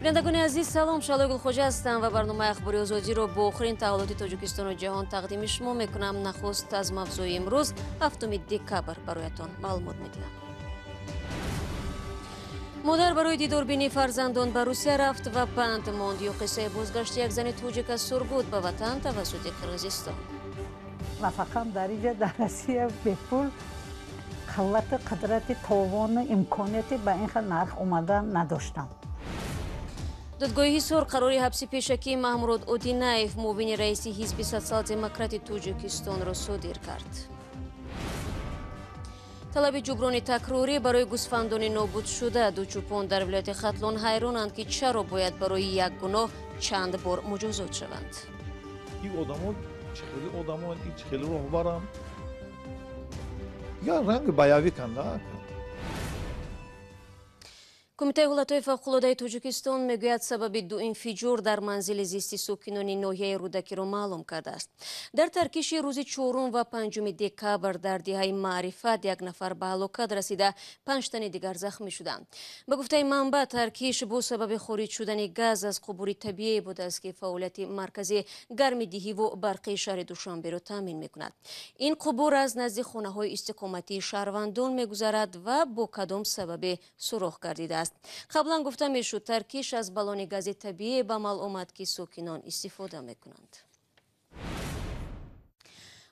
Бинандагони азиз, салом. Шалои Гулхоҷа ҳастам ва барномаи Ахбори Озодиро бо охирин таҳаввулоти Тоҷикистону ҷаҳон тақдими шумо мекунам. Нахуст аз мавзӯи имрӯз, 7 декабр, бароятон маълумот медиҳам. Модар барои дидорбинии фарзандон ба Русия рафт ва банд монд. Ё қиссаи бозгашти як зани тоҷик аз Сургут ба ватан тавассути Қирғизистон. Нафақам дар инҷа, дар Россия, бепул қуввати, қудрати, товону имконияти ба ин хел нарх омада надоштам. Додгоҳи Ҳисор қарори ҳабси пешакии Маҳмурод Одинаев, муовини раиси Ҳизби Социал-демократи Тоҷикистонро содир кард. Талаби ҷуброни такрорӣ барои гӯсфандони нобудшуда. Ду чӯпон дар вилояти Хатлон ҳайронанд, ки чаро бояд барои як гуноҳ чанд бор муҷозот шаванд. Ин одамо чӣ хели одамон, ин чӣ хели роҳбарам, я ранги боевиканда. Кумитаи ҳолатҳои фавқулодаи Тоҷикистон мегӯяд, сабаби ду инфиҷор дар манзили зисти сокинони ноҳияи Рӯдакиро маълум кардааст. Дар таркиши рӯзи 4 ва 5 декабр дар деҳаи Маърифат як нафар ба ҳалокат расида, 5 тани дигар захмӣ шуданд. Ба гуфтаи манбаъ, таркиш бо сабаби хориҷ шудани газ аз қубури табиӣ будааст, ки фаъолияти маркази гармидиҳиву барқии шаҳри Душанберо таъмин мекунад. Ин қубур аз назди хонаҳои истиқоматии шаҳрвандон мегузарад ва бо кадом сабабе сурох гардидааст. Қаблан гуфта мешуд, таркиш аз баллони гази табиӣ ба амал омад, ки сокинон истифода мекунанд.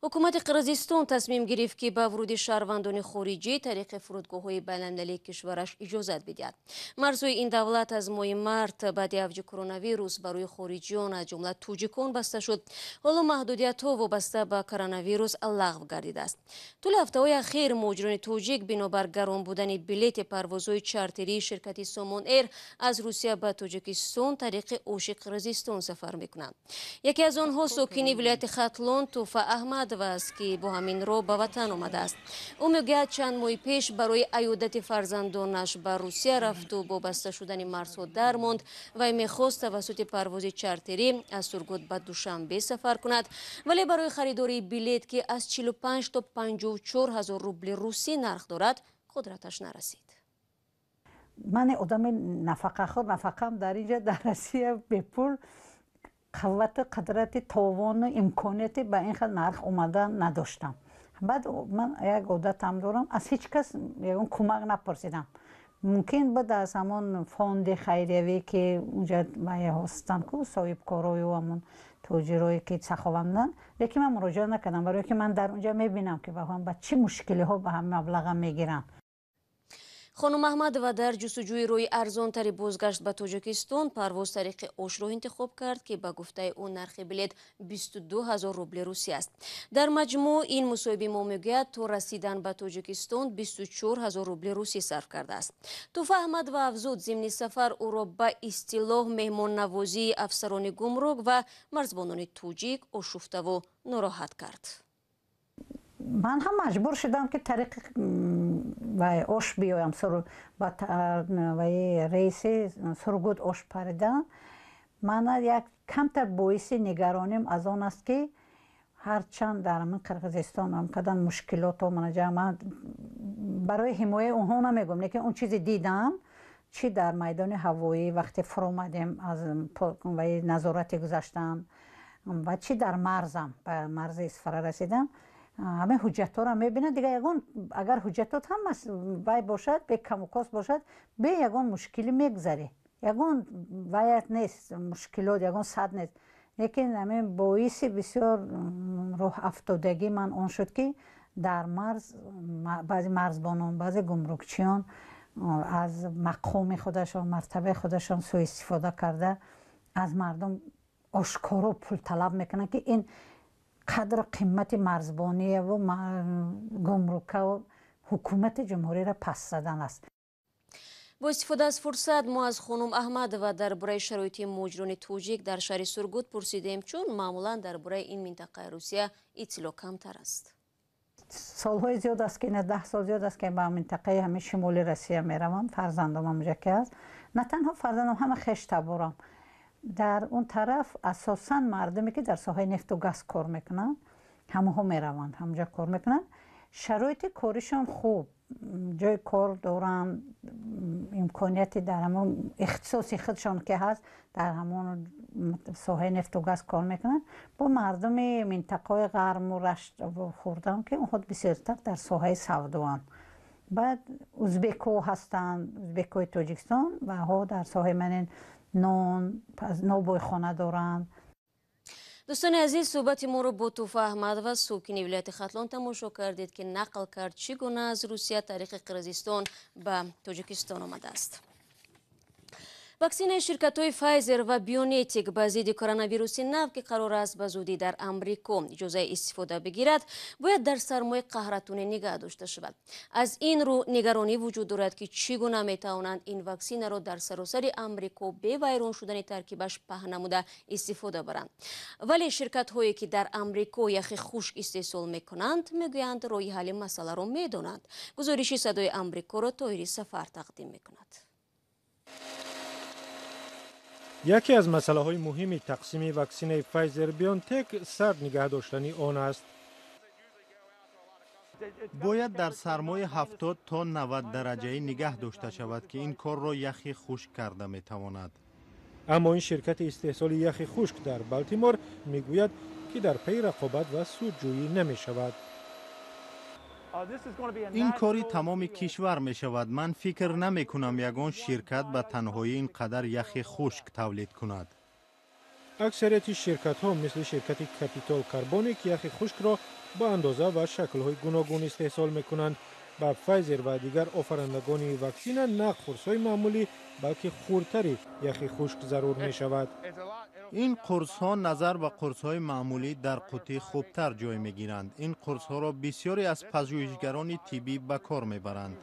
Ҳукумати Қирғизистон тасмим гирифт, ки ба вуруди шаҳрвандони хориҷӣ тариқи фурудгоҳҳои байналмилалии кишвараш иҷозат бидиҳад. Марзҳои ин давлат аз моҳи март баъди авҷи коронавирус барои хориҷиён, аз ҷумла тоҷикон, баста шуд. Ҳоло маҳдудиятҳо вобаста ба коронавирус лағв гардидааст. Тӯли ҳафтаҳои ахир муҳоҷирони тоҷик бинобар гарон будани билети парвозҳои чартерии ширкати Сомон Эйр аз Русия ба Тоҷикистон тариқи Оши Қирғизистон сафар мекунанд. Яке аз онҳо сокини вилояти Хатлон Туфа Аҳмад аст, ки бо ҳамин роҳ ба ватан омадааст. Ӯ мегӯяд, чанд моҳи пеш барои аёдати фарзандонаш ба Русия рафту бо баста шудани марзҳо дармонд. Вай мехост тавассути парвози чартерӣ аз Сургут ба Душанбе сафар кунад, вале барои харидории билет, ки аз 45 то 54 ҳазор рубли русӣ нарх дорад, қудраташ нарасид. Ман одами нафақахӯр, нафақам дар инҷа, дар Россия, бепул қуввати, қудрати, товону имконияти ба ин хел нарх омада надоштам. Баъд ман як одатам дорам, аз ҳеҷ кас ягон кӯмак напурсидам. Мумкин буд аз ҳамон фонди хайриявӣ, ки унҷа ҳастанд ку, соҳибкорою ҳамон тоҷирое, ки сахованданд, лекин ман муроҷиат накардам, барое ки ман дар унҷа мебинам, ки ба чӣ мушкилиҳо ба ҳамин маблаға мегиранд. Хонум Аҳмадова дар ҷустуҷӯи роҳи арзонтари бозгашт ба Тоҷикистон парвоз тариқи Ошро интихоб кард, ки ба гуфтаи ӯ нархи билет 22 ҳазор рубли русӣ аст. Дар маҷмӯъ ин мусоҳиби мо мегӯяд, то расидан ба Тоҷикистон 24 ҳазор рубли русӣ сарф кардааст. Туфа Аҳмадова афзуд, зимни сафар ӯро ба истилоҳ меҳмоннавозии афсарони гумрук ва марзбонони тоҷик ошуфтаву нороҳат кард. Ман ҳам маҷбур шудам, ки тариқи Ош биёям. Ваи рейси Сургут Ош паридам. Мана як камтар боиси нигароним аз он аст, ки ҳарчанд дар ҳамин Қирғизистон ҳамқадар мушкилото, ман барои ҳимояи онҳо намегӯям, лекин он чизе дидам, чӣ дар майдони ҳавоӣ вақте фуромадем, аз ваи назорате гузаштам, ва чӣ дар марзам, ба марзи Исфара расидам, ҳамин ҳуҷҷатҳоро мебинад. Дигар ягон, агар ҳуҷҷатот ҳама вай бошад, бе камукос бошад, бе ягон мушкилӣ мегузарӣ, ягон ваят нест, мушкилот, ягон сад нест. Лекин ҳамин боиси бисёр рӯҳафтодагӣ ман он шуд, ки дар марз баъзе марзбонон, баъзе гумрукчиён аз мақоми худашон, мартабаи худашон сӯистифода карда, аз мардум ошкоро пул талаб мекунанд, ки ин қадру қимати марзбонияву гумрукаву ҳукумати ҷумҳуриро пас задан аст. Бо истифода аз фурсат мо аз хонум Аҳмадова дар бораи шароити муҳоҷирони тоҷик дар шаҳри Сургут пурсидем, чун маъмулан дар бораи ин минтақаи Русия иттилоъ камтар аст. Солҳои зиёд аст, ки 10 сол зиёд аст, ки ба минтақаи ҳамин шимоли Россия меравам. Фарзандам ҳамҷа ки аст, на танҳо фарзандам, ҳама хештаборам. Дар он тараф асосан мардуме, ки дар соҳаи нефту газ кор мекунанд, ҳамаҳо мераванд, ҳамҷа кор мекунанд. Шароити коришон хуб, ҷои кор доранд. Имконияти дар ҳамон ихтисоси худшон ки ҳаст, дар ҳамон соҳаи нефту газ кор мекунанд. Бо мардуми минтақаҳои Ғарму Рашт хурдам, ки онҳо бисёртар дар соҳаи савдоанд. Баъд узбекҳо ҳастанд, узбекҳои Тоҷикистон, ва ҳо дар соҳаи манин нон, нобойхона доранд. Дӯстони азиз, суҳбати моро бо Туфа Аҳмадова, сокини вилояти Хатлон, тамошо кардед, ки нақл кард, чӣ гуна аз Русия тариқи Қирғизистон ба Тоҷикистон омадааст. Ваксинаи ширкатҳои Файзер ва Бионтек ба зидди коронавируси нав, ки қарор аст ба зудӣ дар Амрико иҷозаи истифода бигирад, бояд дар сармои қаҳратунӣ нигаҳ дошта шавад. Аз ин рӯ нигаронӣ вуҷуд дорад, ки чӣ гуна метавонанд ин ваксинаро дар саросари Амрико бевайрон шудани таркибаш паҳн намуда истифода баранд. Вале ширкатҳое, ки дар Амрико яхи хушк истеҳсол мекунанд, мегӯянд, роҳи ҳалли масъаларо медонанд. Гузориши Садои Амрикоро Тоҳири Сафар тақдим мекунад. Яке аз масъалаҳои муҳими тақсими ваксинаи Файзер Бионтек сард нигаҳ доштани он аст. Бояд дар сармои 70 то 90 дараҷаӣ нигаҳ дошта шавад, ки ин корро яхи хушк карда метавонад. Аммо ин ширкати истеҳсоли яхи хушк дар Балтимор мегӯяд, ки дар пайи рақобат ва судҷӯӣ намешавад. Ин кори тамоми кишвар мешавад. Ман фикр намекунам, ягон ширкат ба танҳоӣ ин қадар яхи хушк тавлид кунад. Аксарияти ширкатҳо, мисли ширкати Капитол Карбоник, яхи хушкро ба андоза ва шаклҳои гуногун истеҳсол мекунанд. Ба Файзер ва дигар офарандагони ваксина на қурсҳои маъмулӣ, балки хурдтари яхи хушк зарур мешавад. Ин қурсҳо назар ба қурсҳои маъмулӣ дар қутӣ хубтар ҷой мегиранд. Ин қурсҳоро бисёре аз пажӯҳишгарони тиббӣ ба кор мебаранд.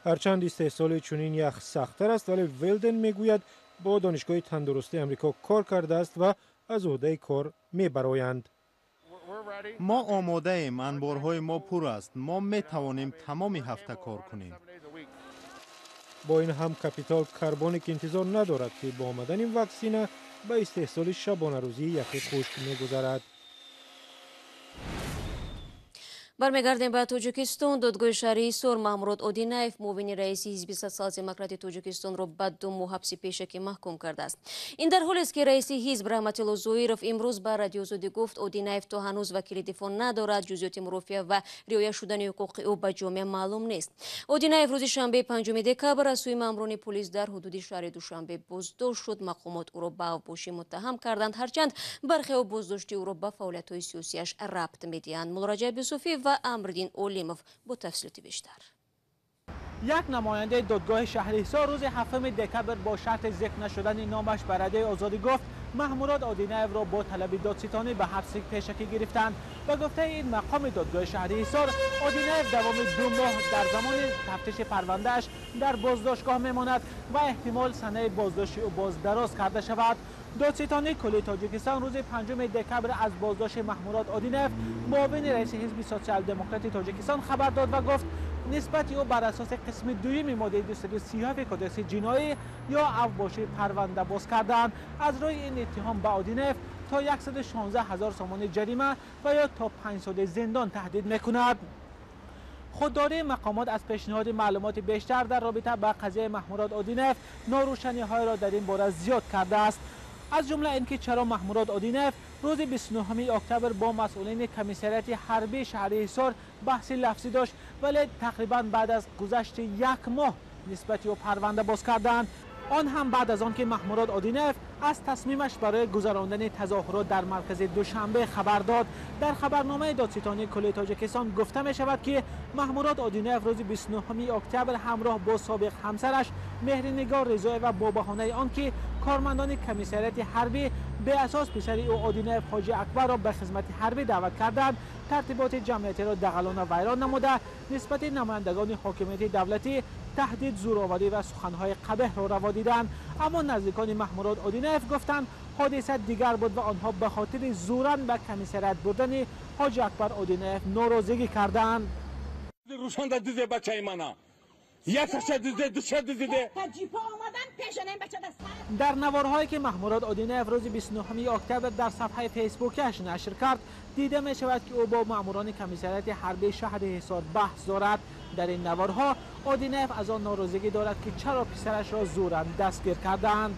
Ҳарчанд истеҳсоли чунин ях сахттар аст, вале Велден мегӯяд, бо Донишгоҳи тандурустии Амрико кор кардааст ва аз ӯҳдаи кор мебароянд. Мо омодаем, анборҳои мо пур аст, мо метавонем тамоми ҳафта кор кунем. Бо ин ҳам Капитол Карбоник интизор надорад, ки бо омадани ваксина ба истеҳсоли шабонарӯзии яхи хушк мегузарад. Бармегардем ба Тоҷикистон. Додгоҳи шаҳри Ҳисор Маҳмурод Одинаев, муовини раиси Ҳизби Социал-Демократи Тоҷикистонро ба 2 моҳ ҳабси пешакӣ маҳкум кардааст. Ин дар ҳолест, ки раиси ҳизб Раҳматилло Зоиров имрӯз ба Радиозодӣ гуфт, Одинаев то ҳанӯз вакили дифоъ надорад, ҷузъиёти мурофиа ва риоя шудани ҳуқуқи ӯ ба ҷомеа маълум нест. Одинаев рӯзи шанбеи 5 декабр аз сӯи маъмурони полис дар ҳудуди шаҳри Душанбе боздошт шуд. Мақомот ӯро ба авбошӣ муттаҳам карданд, ҳарчанд бархеҳо боздошти ӯро ба фаъолиятҳои сиёсиаш рабт медиҳанд. Муллораҷаб Юсуфӣ ва Амриддин Олимов бо тафсилоти бештар. Як намояндаи додгоҳи шаҳри Ҳисор рӯзи 7 декабр бо шарти зикр нашудани номаш ба Радиои Озодӣ гуфт, Маҳмурод Одинаевро бо талаби додситонӣ ба ҳабси пешакӣ гирифтанд. Ба гуфтаи ин мақоми додгоҳи шаҳри Ҳисор, Одинаев давоми 2 моҳ дар замони тафтиши парвандааш дар боздоштгоҳ мемонад ва эҳтимол санаи боздошти ӯ боз дароз карда шавад. Додситонии куллии Тоҷикистон рӯзи 5 декабр аз боздошти Маҳмурод Одинаев, муовини раиси Ҳизби Социал-Демократи Тоҷикистон, хабар дод ва гуфт, нисбати ӯ бар асоси қисми дуюми моддаи 237 Кодекси ҷиноӣ ё авбошӣ парванда боз карданд. Аз рӯи ин иттиҳом ба Одинаев то 116 ҳазор сомонӣ ҷарима ва ё то 5 соли зиндон таҳдид мекунад. Худдории мақомот аз пешниҳоди маълумоти бештар дар робита ба қазияи Маҳмурод Одинаев норӯшаниҳоеро дар ин бора зиёд кардааст, аз ҷумла ин ки чаро Маҳмурод Одинаев рӯзи 29 октябр бо масъулини комиссариати ҳарбии шаҳри Ҳисор баҳси лафзӣ дошт, вале тақрибан баъд аз гузашти як моҳ нисбати ӯ парванда боз карданд, он ҳам баъд аз он ки Маҳмурод Одинаев аз тасмимаш барои гузарондани тазоҳурот дар маркази Душанбе хабар дод. Дар хабарномаи Додситонии куллии Тоҷикистон гуфта мешавад, ки Маҳмурод Одинаев рӯзи 29 октябр ҳамроҳ бо собиқ ҳамсараш Меҳринигор Ризоева бо баҳонаи он ки кормандони комиссариати ҳарбӣ беасос писари ӯ Одинаев Ҳоҷи Акбарро ба хизмати ҳарбӣ даъват карданд, тартиботи ҷамъиятиро дағалона вайрон намуда, нисбати намояндагони ҳокимияти давлатӣ таҳдид, зӯроварӣ ва суханҳои қабеҳро раво диданд. Аммо наздикони Маҳмурод Одинаев гуфтанд, ҳодиса дигар буд ва онҳо ба хотири зӯран ба комиссариат бурдани Ҳоҷи Акбар Одинаев норозигӣ карданд. Рушанда дизе бачаи мана, якаша дизе, душа дизиде. Ҷипа омадан. Дар наворҳое ки Маҳмурод Одинаев рӯзи 29 октябр дар сафҳаи фейсбукиаш нашр кард, дида мешавад ки ӯ бо маъмурони комиссариати ҳарбии шаҳри Ҳисор баҳс дорад. Дар ин наворҳо Одинаев аз он норозигӣ дорад ки чаро писарашро зӯран дастгир кардаанд.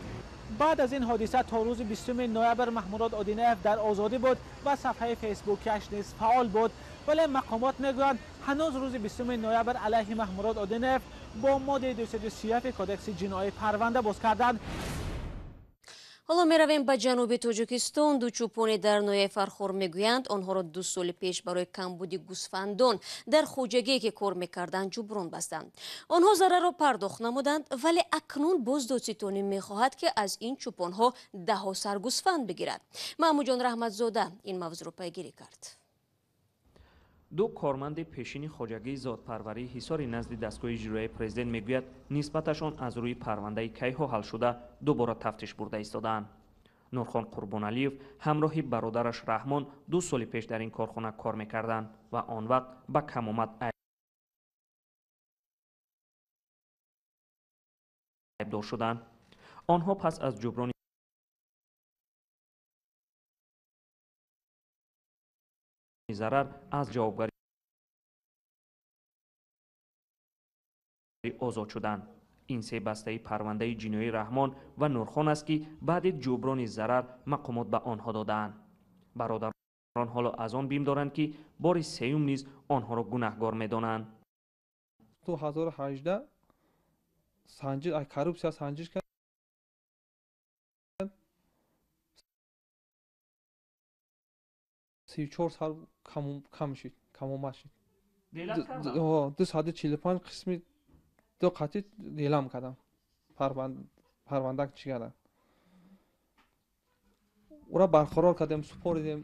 Баъд аз ин ҳодиса то рӯзи 20 ноябр Маҳмурод Одинаев дар озодӣ буд ва сафҳаи фейсбукиаш низ фаъол буд. Вале мақомот мегӯянд ҳанӯз рӯзи 20 ноябр алайҳи Маҳмурод Одинаев бо моддаи 237 кодекси ҷиноӣ парванда боз карданд. Ҳоло меравем ба ҷануби Тоҷикистон. Ду чӯпоне дар ноҳияи Фархор мегӯянд, онҳоро 2 соли пеш барои камбуди гӯсфандон дар хоҷагие ки кор мекарданд ҷуброн бастанд. Онҳо зарарро пардохт намуданд, вале акнун боз додситонӣ мехоҳад, ки аз ин чӯпонҳо даҳҳо сар гӯсфанд бигирад. Маҳмудҷон Раҳматзода ин мавзӯъро пайгирӣ кард. Ду корманди пешини хоҷагии зодпарварии Ҳисори назди дастгоҳи иҷроияи президент мегӯяд, нисбаташон аз рӯи парвандаи кайҳо ҳал шуда дубора тафтиш бурда истодаанд. Нурхон Қурбоналиев ҳамроҳи бародараш Раҳмон 2 соли пеш дар ин корхона кор мекарданд ва он вақт ба камомад айбдор шуданд. Онҳо пас аз ҷуброни зарар аз ҷавобгарӣ озод шуданд. Ин се бастаи парвандаи ҷиноии Раҳмон ва Нурхон аст, ки баъди ҷуброни зарар мақомот ба онҳо додаанд. Бародарон ҳоло аз он бим доранд, ки бори сеюм низ онҳоро гунаҳгор медонанд. 2018 санҷиш коррупсия санҷиш кард, 34 сар кам шид, камомад шид. 245 қисми ду қатъи елам кардам, парванда чӣ кардам, ура барқарор кардем, супоридем,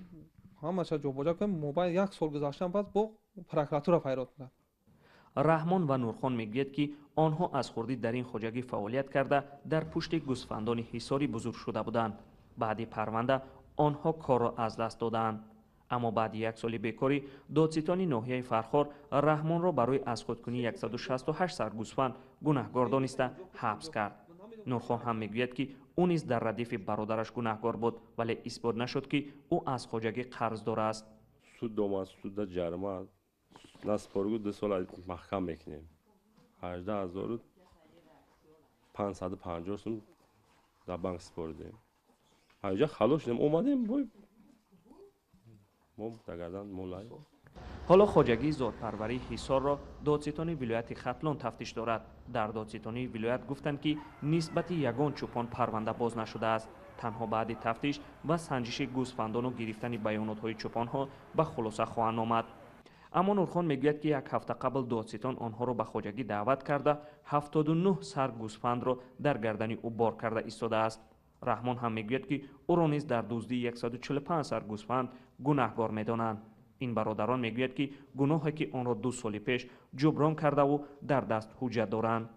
ҳамаша ҷобоҷа кардем. Мобайн як сол гузаштан пас бо прокуратура пайрод кард. Раҳмон ва Нурхон мегӯяд, ки онҳо аз хурдӣ дар ин хоҷагӣ фаъолият карда, дар пушти гӯсфандони Ҳисорӣ бузург шуда буданд. Баъди парванда онҳо корро аз даст додаанд. Аммо баъди як соли бекорӣ додситони ноҳияи Фархор Раҳмонро барои аз худкунии 168 сар гӯсфанд гунаҳгор дониста ҳабс кард. Нурхон ҳам мегӯяд, ки ӯ низ дар радифи бародараш гунаҳгор буд, вале исбот нашуд, ки ӯ аз хоҷагӣ қарздор аст. Суд омад, суда ҷарима насупоргу 2 сол маҳкам мекунем. 18550 сум дар банк супоридем. Ҳаҷа халос шудем, омадем бой мо дагардан молай. Ҳоло хоҷагии зодпарварии Ҳисорро додситони вилояти Хатлон тафтиш дорад. Дар додситонии вилоят гуфтанд, ки нисбати ягон чӯпон парванда боз нашудааст. Танҳо баъди тафтиш ва санҷиши гӯсфандону гирифтани баёнотҳои чӯпонҳо ба хулоса хоҳанд омад. Аммо Нурхон мегӯяд, ки як ҳафта қабл додситон онҳоро ба хоҷагӣ даъват карда, 79 сар гӯсфандро дар гардани ӯ бор карда истодааст. Раҳмон ҳам мегӯяд, ки ӯро низ дар дуздии 145 сар гӯсфанд гунаҳгор медонанд. Ин бародарон мегӯяд, ки гуноҳе ки онро 2 соли пеш ҷуброн кардаву дар даст ҳуҷҷат доранд.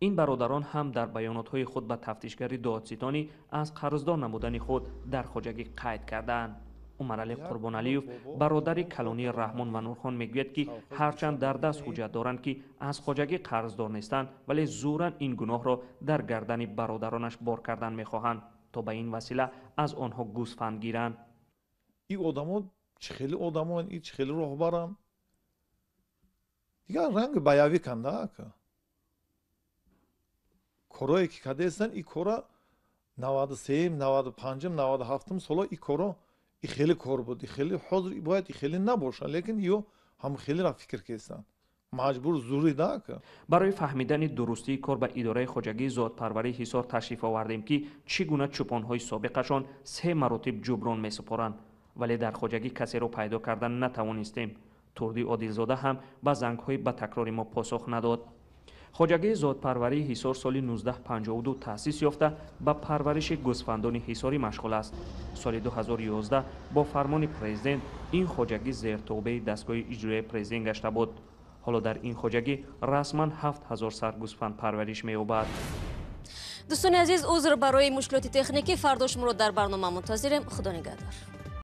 Ин бародарон ҳам дар баёнотҳои худ ба тафтишгари додситонӣ аз қарздор намудани худ дар хоҷагӣ қайд кардаанд. Умаралӣ Қурбоналиев, бародари калонии Раҳмон ва Нурхон, мегӯяд, ки ҳарчанд дар даст ҳуҷҷат доранд, ки аз хоҷагӣ қарздор нестанд, вале зӯран ин гуноҳро дар гардани бародаронаш бор кардан мехоҳанд, то ба ин васила аз онҳо гӯсфанд гиранд. Ин одамо чӣ хеле одамоанд, ин чӣ хеле роҳбаранд, дигар ранги баявӣ канда ака. Корое ки кардаестанд, ин кора 93-м, 95-м, 97-м соло ин коро и хеле кор буд, и хеле ҳозир бояд и хеле набошад, лекин ё ҳам хелеро фикр кестанд. Маҷбур зӯрӣ да ака. Барои фаҳмидани дурустии кор ба идораи хоҷагии зодпарварии Ҳисор ташриф овардем, ки чӣ гуна чӯпонҳои собиқашон 3 маротиб ҷуброн месупоранд, вале дар хоҷагӣ касеро пайдо кардан натавонистем. Турди Одилзода ҳам ба зангҳои ба такрори мо посух надод. Хоҷагии зодпарварии Ҳисор соли 1952 таъсис ёфта ба парвариши гӯсфандони ҳисорӣ машғул аст. Соли 2011 бо фармони президент ин хоҷагӣ зертобеи дастгоҳи иҷроияи президент гашта буд. Ҳоло дар ин хоҷагӣ расман 7000 сар гӯсфанд парвариш меёбад. Дӯстони азиз, узр барои мушкилоти техникӣ. Фардо шуморо дар барнома мунтазирем. Худо нигаҳдор.